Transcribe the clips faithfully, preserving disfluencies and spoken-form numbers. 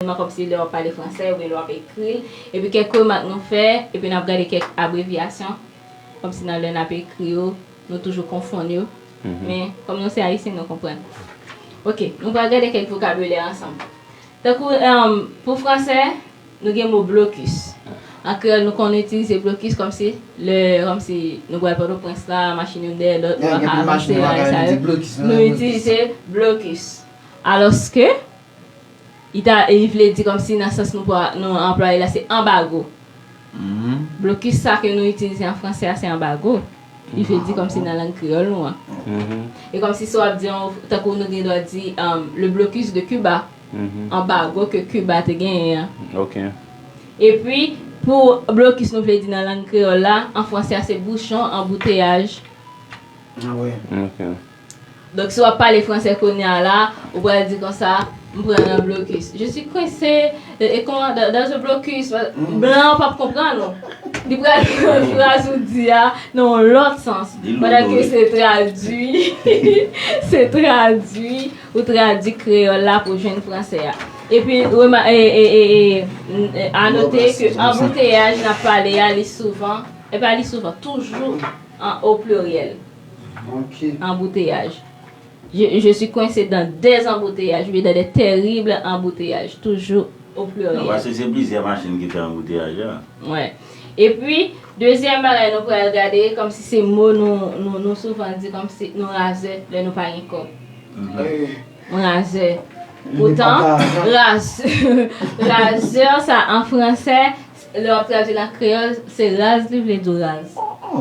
Kòmsi lè w ap pale fransè oubyen lè w ap ekri l, epi kèk remak nou fè, epi n ap gade kèk abrevyasyon, kòmsi nan lè n ap ekri yo, nou toujou konfonn yo. Men, kòm nou se ayisyen, nou konprann. Ok, nou pral gade kèk vokabilè ansanm. Tankou, em, pou fransè, nou gen mo blokis. An kreyòl, nou konn itilize blokis kòmsi lè, kòmsi nou pral Pòtoprens la, machin youn dèyè lòt, nou pa ka avanse, bagay sa yo. Nou itilize blokis. Alòske, li ta, li vle di kòmsi nan sans nou, nou anplwaye la, se anbago. Blokis sa ke nou itilize an fransè a, se anbago. Li vle di kòmsi nan lang kreyòl nou an. E kòmsi si w ap di, tankou nou gen dwa di, um, le blocus de Cuba. Anbago ke Kiba te genyen an. Epi, pou blokis nou vle di nan lang kreyòl la, an fransè a se bouchon, anbouteyaj. Donk, si w ap pale fransè kounye a la, ou pral di konsa, m pran nan blokis. Je suis coincé, e, e kòman, dans, dans un blocus, blan an p ap konprann ou. Li pral pran fraz ou di a nan yon lòt sans. Pandan ke se tradui, se tradui, ou tradui kreyòl la pou jwenn fransè a. Epi, rema-, e, e, e, e, n-, e, anote ke anbouteyaj n ap pale a, li souvan, e pa li souvan, toujou an, o pliryèl. Anbouteyaj. Je, je suis coincé dans des embouteillages, oubyen dans des terribles embouteillages, toujou o pliryèl. Non, paske se plizyè machin ki fè anbouteyaj la. Epi, dezyèm bagay nou pral gade, kòmsi se mo nou, nou, nou souvan di, kòmsi nou razè lè nou pa gen kòb. M razè. Poutan, raz-, razè sa an fransè, lè w ap tradui l an kreyòl, se raz li vle di w raz.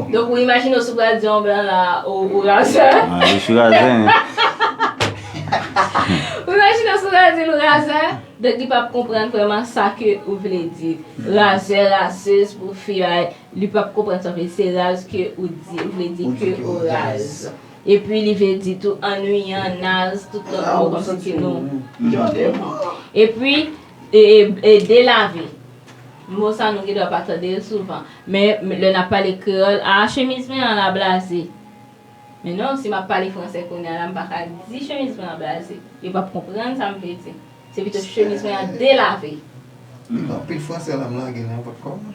Donk, ou imajine w si w pral di yon blan la, ou, ou razè. Ah, je suis razè, hein. Ou imajine w si w pral di l ou razè, donk li p ap konprann vrèman sa ke ou vle di. Razè, razèz pou fi a, li p ap konprann sa w vle di. Se raz ke ou di, ou vle di ke ou raz. Epi li vle di tou annuyan, naz, tout lòt mo kòmsi ke nou. Epi, e, e, e, delave. Mo sa nou gen dwa pa tande l souvan. Men, men lè n ap pale kreyòl, a, chemiz mwen an la blaze. Men non, si m ap pale fransè kounye a la, m pa ka di chemiz mwen an blaze. Yo p ap konprann sa m vle di. Se pito chemiz mwen an delave. Anpil fransè la m lage nenpòt kòman.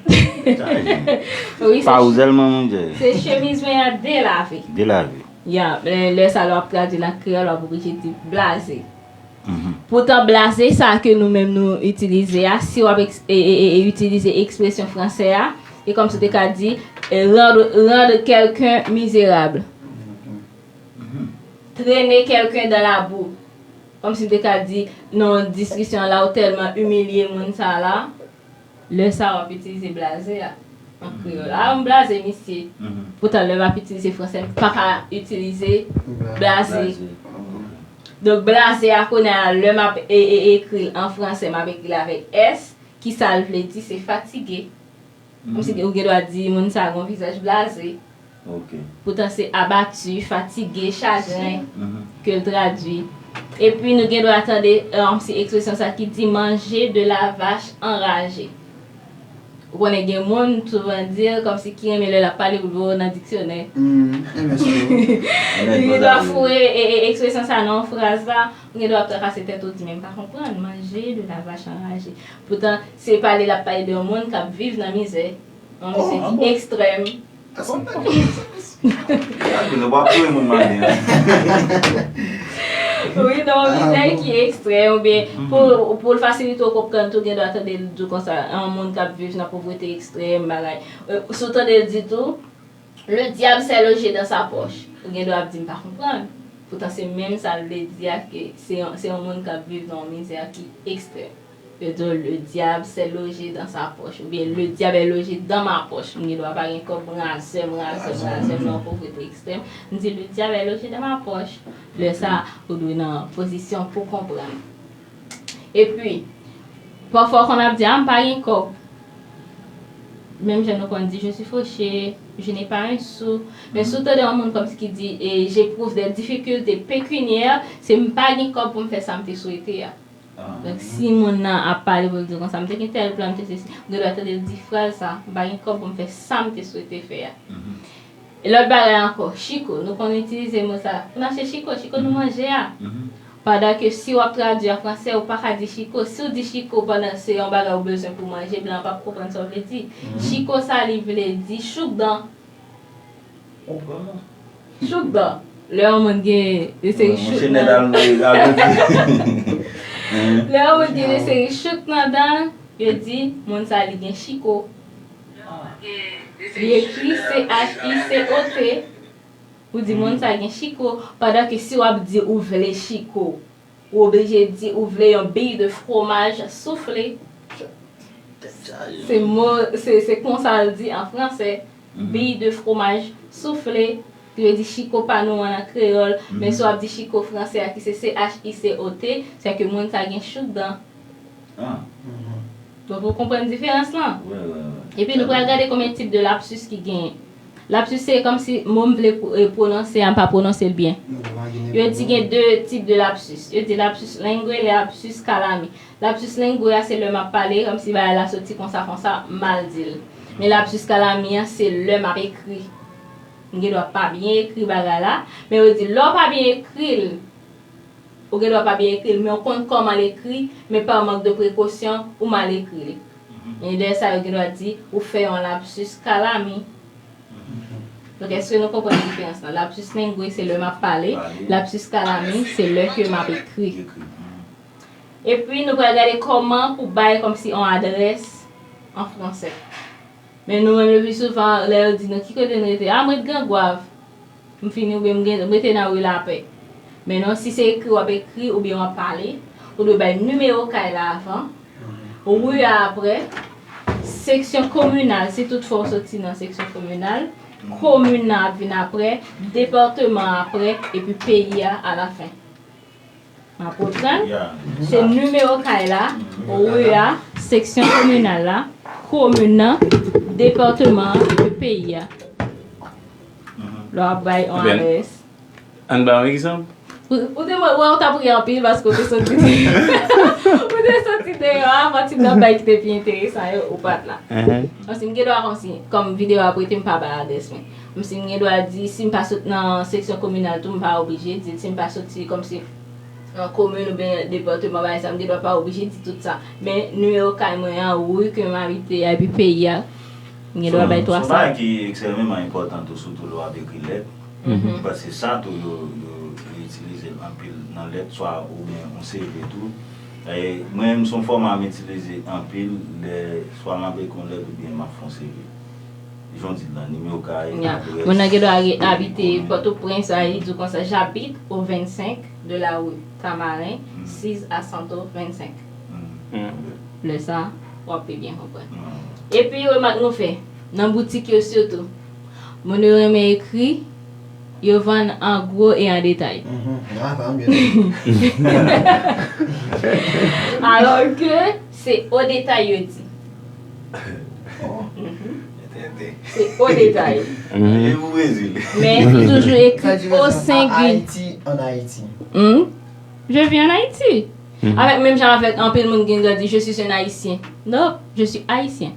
Wi, se, pa ou sèlman, mon Dieu. Se chemiz mwen an delave. Delave. Ya, lè, lè sa lè w ap tradui l an kreyòl, w ap oblije di blaze. Poutan, blaze sa ke nou menm nou itilize a, si w ap eks-, e, e, e, e itilize ekspresyon fransè a, e kòmsi w te ka di, e, rendre, rendre quelqu'un misérable. Traîner quelqu'un dans la boue. Kòmsi m te ka di, nan yon diskisyon la, ou tèlman imilye moun sa la, lè sa w ap itilize blaze a, an kreyòl. A, m blaze misye. Poutan, lè m ap itilize fransè, m pa ka itilize blaze. Donk, blaze a, kounye a, lè m ap e, e, ekri l an fransè, m ap ekri l avèk S, ki sa l vle di, se fatige. Kòmsi ou gen dwa di moun sa a gen yon vizaj blaze. Poutan se abati, fatige, chagren ke l tradui. Epi nou gen dwa tande, e, yon ti ekspresyon sa ki di manger de la vache enragée. Ou konnen gen moun souvan di l kòmsi ki renmen lè l ap pale pou l voye w nan diksyonè. Li gen dwa foure, e, e, ekspresyon sa nan yon fraz la, ou gen dwa ap trakase tèt ou di men m pa konprann, manger de la vache enragée. Poutan, se pale l ap pale de yon moun k ap viv nan mizè. Yon mizè ki ekstrèm. Wi, nan yon mizè ki ekstrèm, oubyen pou, pou l fasilite w konprann tou, gen dwa tande l di w konsa, yon moun k ap viv nan povrete ekstrèm, bagay. E, si w tande l di tou, le diable s'est logé dans sa poche. Ou gen dwa ap di m pa konprann. Poutan se menm sa l vle di a, ke se yon, se yon moun k ap viv nan yon mizè ki ekstrèm. Yo di w, le diable s'est logé dans sa poche, oubyen le diable est logé dans ma poche. M gen dwa pa gen kòb, m razè, m razè, m razè, m nan yon povrete ekstrèm. M di, le diable est logé dans ma poche. Lè sa, ou dwe nan pozisyon pou konprann. Epi, pafwa w konn ap di, a, m pa gen kòb. Menm jan nou konn di, je suis fauché, je n'ai pas un sou. Men si w tande yon moun kòmsi ki di, e, j'éprouve des difficultés pécuniaires, se m pa gen kòb pou m fè sa m te swete a. Donk, si moun nan ap pale pou l di w konsa, m te gen tèl plan, m te sesi, ou gen dwa tande l di fraz sa, m pa gen kòb pou m fè sa m te swete fè a. E lòt bagay ankò, chiko, nou konn itilize mo sa. Ou n achte chiko, chiko nou manje a. Pandan ke si w ap tradui an fransè, ou pa ka di chiko. Si w di chiko pandan se yon bagay ou bezwen pou manje, blan p ap konprann sa w vle di. Chiko sa li vle di chouk dan. Chouk dan. Lè yon moun gen yon seri chouk nan. Lè yon moun gen yon seri chouk nan dan, yo di moun sa li gen chiko. Li ekri C H I C O T. Ou di moun sa gen chiko, pandan ke si w ap di ou vle chiko, ou oblije di ou vle yon bille de fromage soufflé. Se mo, se, se konsa l di an fransè, bille de fromage soufflé, ki vle di chiko pa nou an nan kreyòl, men si w ap di chiko fransè a ki se C H I C O T, se ke moun sa gen chouk dan. Donk, ou konprann diferans lan? Epi nou pral gade konbyen tip de lapsus ki genyen. Lapsus se kòmsi mo m vle pwononse a, m pa pwononse l byen. Yo di gen de tip de lapsus. Yo di lapsus lingue, lapsus kalami. Lapsus lingue a se lè m ap pale, kòmsi bagay la soti konsa konsa, m mal di l. Men lapsus kalami an se lè m ap ekri. M gen dwa pa byen ekri bagay la, men yo di lè w pa byen ekri l, ou gen dwa pa byen ekri l, men w konn kòman l ekri, men pa mank de prekosyon, ou mal ekri li. E lè sa yo gen dwa di, ou fè yon lapsus kalami. Donk, èske nou konprann diferans lan? Lapsus lingue se lè m ap pale, lapsus kalami se lè ke m ap ekri. Epi, nou pral gade kòman pou bay kòmsi yon adrès an fransè. Men nou menm, le pli souvan, lè yo di nou ki kote nou rete, a, m ret Gran Gwav. M fini oubyen m gen, m rete nan ri Lapè. Men non, si se ekri w ap ekri oubyen w ap pale, ou dwe bay nimewo kay la avan, ri a apre, seksyon kominal, si toutfwa w soti nan seksyon kominal, komin nan ap vin apre, depatman apre, epi peyi a alafen. M ap reprann. Se nimewo kay la, ri a, seksyon kominal la, komin nan, depatman an, epi peyi a. Lè w ap bay yon adrès. Ann ba yon egzanp. Ou, ou te wè, ou t ap ri anpil paske ou te soti, ou te soti deyò a, pati nan bay ki te pi enteresan yo, ou pa t la. Paske m gen dwa kòmsi, kòm videyo ap rete, m pa bay adrès mwen. Kòmsi m gen dwa di, si m pa sot nan seksyon kominal tou, m pa oblije di, si m pa soti kòmsi nan komin oubyen depatman, bagay sa, m gen dwa pa oblije di tout sa. Men nimewo kay mwen an, ri ke m abite a, epi peyi a, m gen dwa bay twa sa. Se yon bagay ki ekstrèmeman enpòtan tou, sitou lè w ap ekri lèt. Paske sa tou, yo, yo, yo itilize l anpil nan lèt, swa oubyen yon C V tou. E mwen menm, se yon fòma m itilize anpil lè swa m ap ekri yon lèt oubyen m ap fè yon C V. Jan w di l lan, nimewo kay, adrès. Moun nan gen dwa abite Pòtoprens, a, li di w konsa, j'habite au vingt-cinq de la rue Tamarin, six à Santo vingt-cinq. Lè sa, w ap pi byen konprann. Epi, remak nou fè, nan boutik yo sitou, moun yo renmen ekri, yo vann an gwo e an detay. Alò ke se o detay yo di. Se o detay. Men toujou ekri o sengil. Haïti, en Haïti. Je vis en Haïti. Avèk, menm jan avèk anpil moun gen dwa di, je suis un Haïtien. Non, je suis haïtien.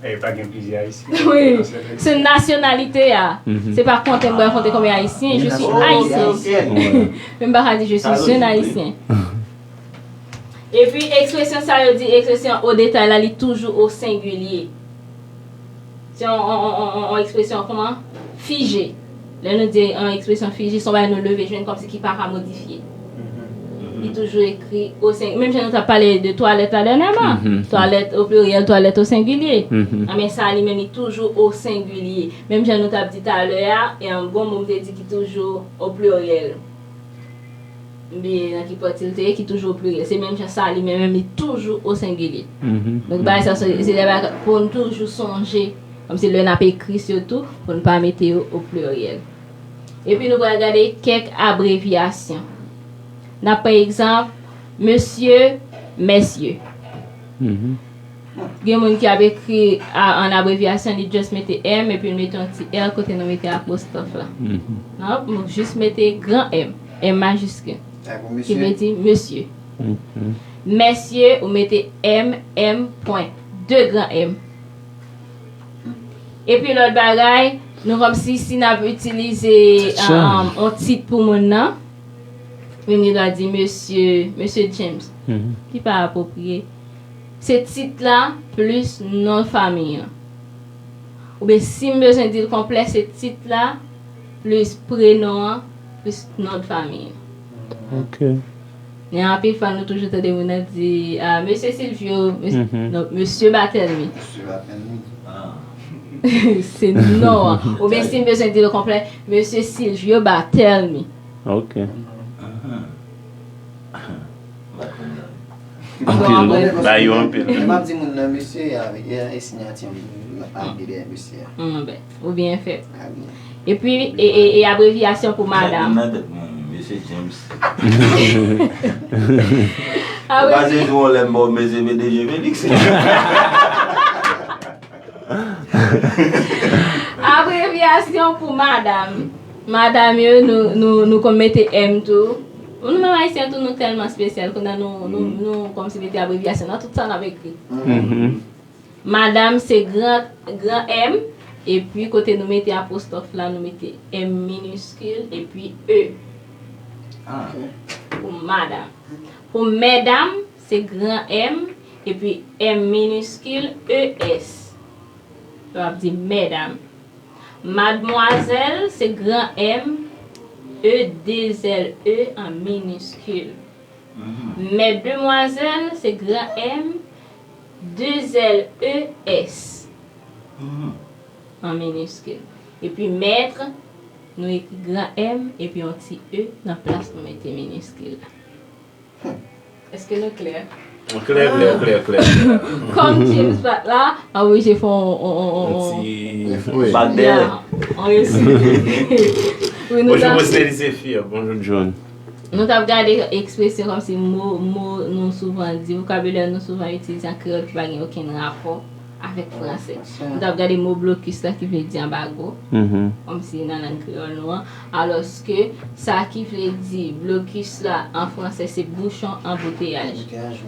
E pa gen plizyè Ayisyen. Wi, se nasyonalite a. Se pa konte m pral konte konbyen Ayisyen, je suis haïtien. Men m pa ka di je suis un Haïtien. Epi ekspresyon sa yo di, ekspresyon o detay la, li toujou o sengilye. Se yon, yon, yon, yon, yon ekspresyon kòman? Fije. Lè nou di yon ekspresyon fije, se yon bagay nou leve jwenn kòmsi ki pa ka modifye. Li toujou ekri o sengilye. Menm jan nou t ap pale de twalèt la dènyèman. Twalèt o pliryèl, twalèt o sengilye. Anben sa li menm li toujou o sengilye. Menm jan nou t ap di talè a, e yon bon mo m te di ki toujou o pliryèl. M bliye nan ki pati l te ye, ki toujou o pliryèl. Se menm jan sa li menm, menm li toujou o sengilye. Donk bagay sa se, se de bagay pou n toujou sonje, kòmsi lè n ap ekri sitou, pou n pa mete yo o pliryèl. Epi nou pral gade kèk abrevyasyon. N ap pran egzanp, mesye, mèsye. Gen moun ki ap ekri a, an abrevyasyon, li just mete M epi l mete yon ti R kote nou mete apostwòf la. Non, nou jis mete gran M, M majiskil. Ki vle di mesye. Mèsye, ou mete M, M, pwen. De gran M. Epi lòt bagay, Nou kòmsi si n ap itilize um, yon tit pou moun nan, men m gen dwa di mesye, mesye James, ki pa apwopriye. Se tit la plis non fanmi an. Oubyen si m bezwen di l konplè, se tit la plis prenon an plis non fanmi an. Ok. Men anpil fwa nou toujou tande moun nan di ah, mesye Silvio, mesye, Mhm. non, mesye Batelmi. Mesye Batelmi. Se non an. Oubyen si m bezwen di l konplè, mesye Silvio Batelmi. Ok. Bon, Ba yo anpil. Lè m ap di moun nan mesye a, e e sinyati m ap gen dèyè mesye a. Mm, ben, ou byen fèt. A byen. Epi, e, e, e abrevyasyon pou madam. Nan tèt mwen, mesye James. Ou pa Abrevi- sezi yon lè m ba w mesye P D G Felix. Abrevyasyon pou madam. Madam yo, nou, nou, nou konn mete M tou. Nou menm ayisyen tou, nou tèlman espesyal, kounye a nou, nou, nou kòmsi mete abrevyasyon nan tout sa n ap ekri. Mhm. Madam se gran, gran M, epi kote nou mete apostwòf la, nou mete M miniskil, epi E. Ah. Pou madam. Pou mèdam, se gran M, epi M miniskil, E S. Yo ap di mèdam. Madmwazèl, se gran M, E de zèl E an miniskil. Mèdmwazèl, se gran M, de zèl E S an miniskil. Epi mèt, nou ekri gran M epi yon ti E nan plas nou mete miniskil la. Èske nou klè? Klè, klè, klè, klè. Kòm James pa t la, a wi, je fè on, on, on, on, on. Ti Refresh. Bat dèyè. Ya, on refresh. Wi, nou Bonjou, ta- Wesley, se Fia. Bonjou, John. Nou t ap gade ekspresyon kòmsi mo, mo nou souvan di, vokabilè nou souvan itilize an kreyòl ki pa gen okenn rapò avèk fransè. Nou t ap gade mo blokis la ki vle di anbago, Mhm. kòmsi nan lang kreyòl nou an. Alòske sa ki vle di blokis la an fransè se bouchon anbouteyaj.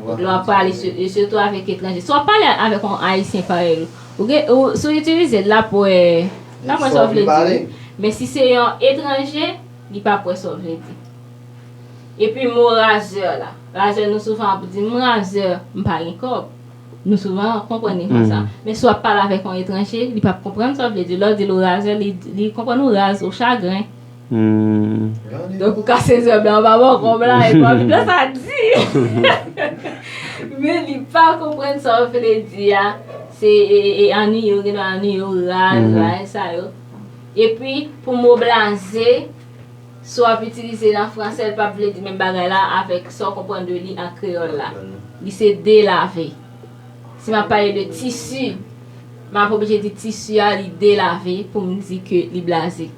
Donk lè w ap pale si- e sitou avèk etranje. Si w ap pale avèk yon ayisyen parèy ou, ou gen, ou, si w itilize l, l ap wè, l ap wè sa w vle di. Men si se yon etranje, li p ap wè sa w vle di. Epi mo razè la. Razè nou souvan ap di m razè, m pa gen kòb. Nou souvan konprann li konsa. Men si w ap pale avèk yon etranje, li p ap konprann sa w vle di. Lè w di l ou razè, li, li konprann ou raz, ou chagren. Hmm. Donk ou ka sezi blan pa bò kòb la, epi w ap di sa di. Men li pa konprann sa w vle di a. Se e, e, e annuiye, ou gen dwa annuiye, ou raz, bagay sa yo. Epi pou mo blaze, si w ap itilize l an fransè, l p ap vle di menm bagay la avèk sa w konprann de li an kreyòl la. Li se delave. Si m ap pale de tisi, m ap oblije di tisi a li delave pou m di ke li blaze.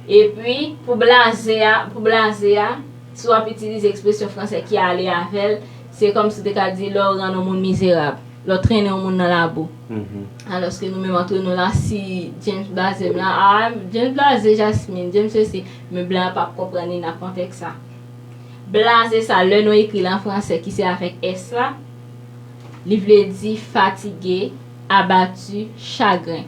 Epi pou blaze a, pou blaze a, si w ap itilize ekspresyon fransè ki ale avè l, se kòmsi w te ka di lè w rann yon moun mizerab, lè w trennen yon moun nan labou. Alòske nou menm antre nou la, si James blaze m la, ah, James blaze Jasmine, James sesi, men blan an p ap konprann li nan kontèks sa. Blaze sa, lè nou ekri l an fransè ki se avèk S la, li vle di fatige, abati, chagren.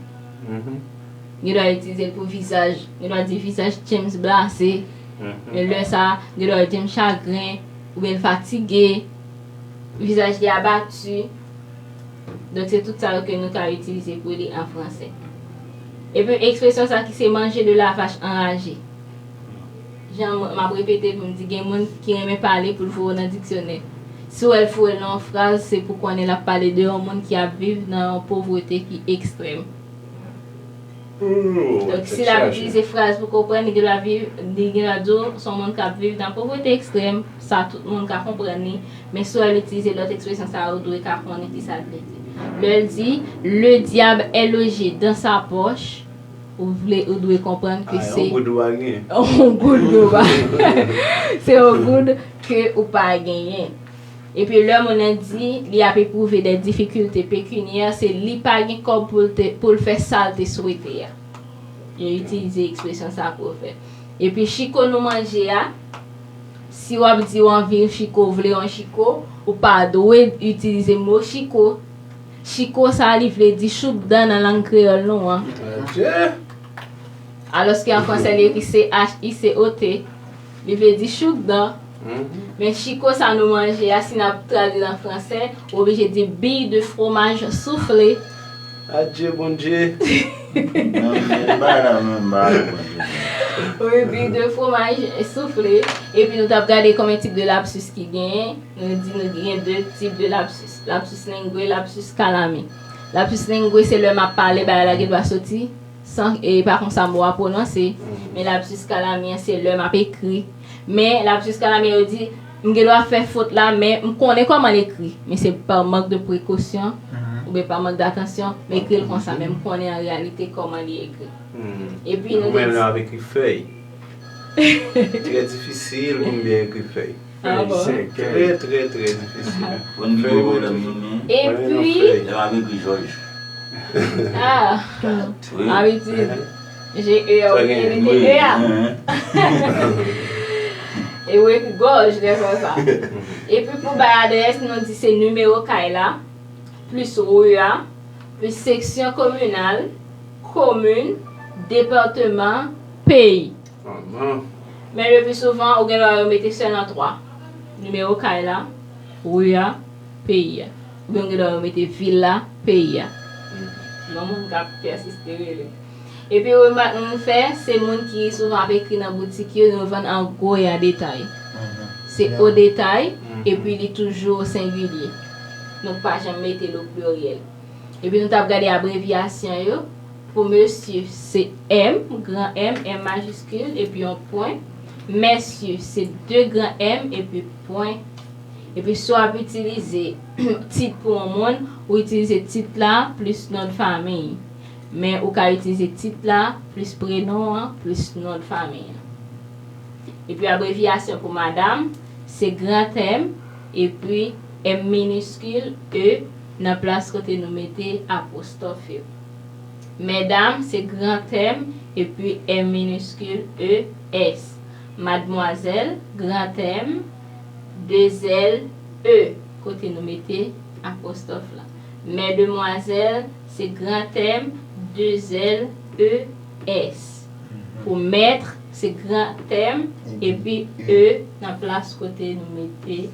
Gen dwa itilize l pou vizaj, gen dwa di vizaj James blaze. Men lè sa, gen dwa James chagren, oubyen l fatige, vizaj li abati. Donk se tout sa yo ke nou ka itilize pou li an fransè. Epi ekspresyon sa ki se manger de la vache enragée. Jan m, m ap repete pou m di gen moun ki renmen pale pou l voye w nan diksyonè. Si w wè l foure l nan yon fraz, se pou konnen l ap pale de yon moun ki ap viv nan yon povrete ki ekstrèm. Donk si l ap itilize fraz pou konprann, li gen dwa viv, li gen dwa di w se yon moun k ap viv nan povrete ekstrèm, sa tout moun ka konprann li. Men si w al itilize lòt ekspresyon sa yo, ou dwe ka konnen ki sa l vle di. Lè l di, le diable est logé dans sa poche, ou vle, ou dwe konprann ke se yon goud ou pa genyen. Se yon goud ke ou pa genyen. Epi lè moun nan di li ap epwouve de difikilte pekinyè, se li pa gen kòb pou l te, pou l fè sa l te swete a. Yo itilize ekspresyon sa pou yo fè. Epi chiko nou manje a, si w ap di w anvi yon chiko, w vle yon chiko, ou pa dwe itilize mo chiko. Chiko sa, li vle di chouk dan nan lang kreyòl nou an. Adje! Alòske an fransè, li ekri C H I C O T. Li vle di chouk dan. Mhm. Men chiko sa nou manje a, si n ap tradui l an fransè, ou oblije di bille de fromage soufflé. Adje Bondye! Non, men bagay la menm, bagay la Bondye. Wi, bille de fromage soufflé. Epi nou t ap gade konbyen tip de lapsus ki genyen. Nou di nou gen de tip de lapsus. Lapsus linguae, lapsus calami. Lapsus linguae, se lè m ap pale, bagay la gen dwa soti san, e pa konsa mo a pwononse. Mhm. Men lapsus calami an, se lè m ap ekri. Men lapsus calami yo di, m gen dwa fè fot la, men m konnen kòman l ekri. Men se pa mank de prekosyon, mhm, oubyen pa mank datansyon, m ekri l konsa, men m konnen an reyalite kòman li ekri. Hmm. Epi nou te di. Ou menm lè w ap ekri fèy. Trè difisil pou m byen ekri fèy. Ah bon? Fèy, trè, trè, trè difisil. Fèy, wi. Epi, lè m ap ekri Jòj. Ah, wi. Abitid. G E a, ou byen mete E a. E ou ekri gòj lè fè sa. Epi pou bay adrès, nou di se nimewo kay la, plis ri a, plis seksyon kominal, komin, depatman, peyi. Amen. Men le pli souvan, ou gen dwa yo mete sèlman twa. Nimewo kay la, ri a, peyi a. Oubyen ou gen dwa yo mete vil la, peyi a. Mhm. Yon moun k ap pèsiste rele. Epi remak nou fè, se moun ki souvan ap ekri nan boutik yo, nou vann an gwo e an detay. Mhm. Se o detay, mhm, epi li toujou o sengilye. Nou pa janm mete l o pliryèl. Epi nou t ap gade abrevyasyon yo. Pou mesye, se M, gran M, M majiskil, epi yon pwen. Mèsye, se de gran M, epi pwen. Epi si w ap itilize tit pou yon moun, ou itilize tit la plis non de fanmi. Men ou ka itilize tit la plis prenon an, plis non de fanmi an. Epi abrevyasyon pou madam, se gran M, epi M miniskil, E, nan plas kote nou mete apostwòf yo. Medam, se gran M, epi M miniskil, E, S. Madmwazèl, gran M, de zèl, E, kote nou mete apostwòf la. Mèdemwazèl, se gran M, de zèl, E, S. Mhm. Pou mèt, se gran M, epi E nan plas kote nou mete